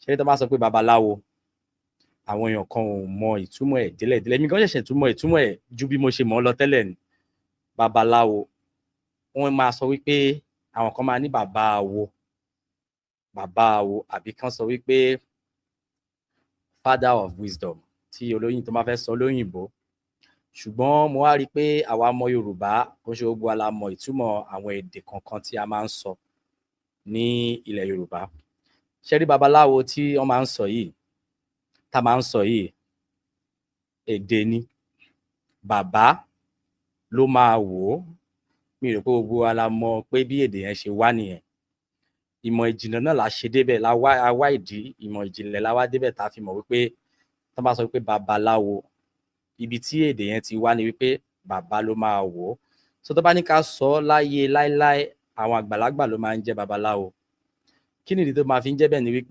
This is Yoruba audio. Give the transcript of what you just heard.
Ṣé tó bá sọ pé babaláwo, àwọn èèyàn kan ò mọ ìtumọ̀ ẹ̀ délẹ̀délẹ̀. Èmi gan ṣẹ̀ṣẹ̀ túmọ̀ ìtumọ̀ ẹ̀ ju bí mo ṣe mọ̀ ọ́ lọ tẹ́lẹ̀ ni. Babaláwo, wọ́n máa sọ wípé àwọn kan máa ní bàbá awo, bàbá awo, àbí kán sọ wípé father of wisdom tí olóyìn tó máa fẹ́ sọ lóyìnbó. Ṣùgbọ́n mo wá rí i pé àwa ọmọ Yorùbá, kò ṣe gbogbo wa la mọ ìtumọ̀ àwọn èdè kankan tí a máa ń sọ ní ilẹ̀ Yorùbá. Ṣé rí babaláwo tí wọ́n máa ń sọ yìí, tá a máa ń sọ yìí, èdè ni. Bàbá ló máa wò ó. Mi rò pé gbogbo wa la mọ̀ pé bí èdè yẹn ṣe wá nìyẹn. Ìmọ̀ ìjìnlẹ̀ náà la ṣe débẹ̀, la wá, a wá ìdí ìmọ̀ ìjìnlẹ̀ la wá débẹ̀ tá a fi mọ̀ wípé tán bá sọ pé babaláwo, ibi tí èdè yẹn ti wá ni wípé bàbá ló máa wò ó. So tó bá ní ká sọ ọ́ láyé láéláé, àwọn àgbàlagbà ló máa ń jẹ́ babaláwo. Kí nìdí tó máa fi ń jẹ́ bẹ́ẹ̀? Ni wípé